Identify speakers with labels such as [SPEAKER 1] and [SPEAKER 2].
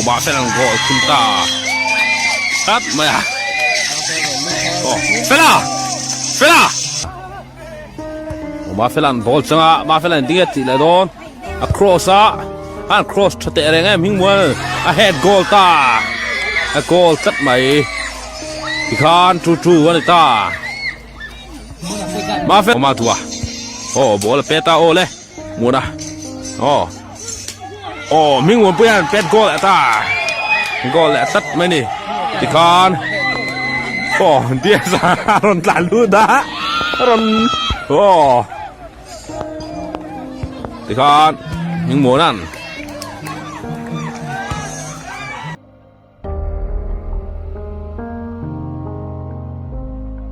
[SPEAKER 1] Aw Mafelan goal thun ta tlat mai a. Aw Fela! Fela! Aw Mafelan ball changa Mafelan tinge tih leh dawn a cross a an cross tha teh reng em hmingmual a head goal ta a goal tlat mai tikhan 2-2 a ni ta. Mafel ma tua aw ball a pet a aw le muna aw aw hming muan pui hian pet goal leh ta goal leh tlat mai ni tikhan aw Diaz a rawn tlan lut a rawn aw tikhan hming muan an.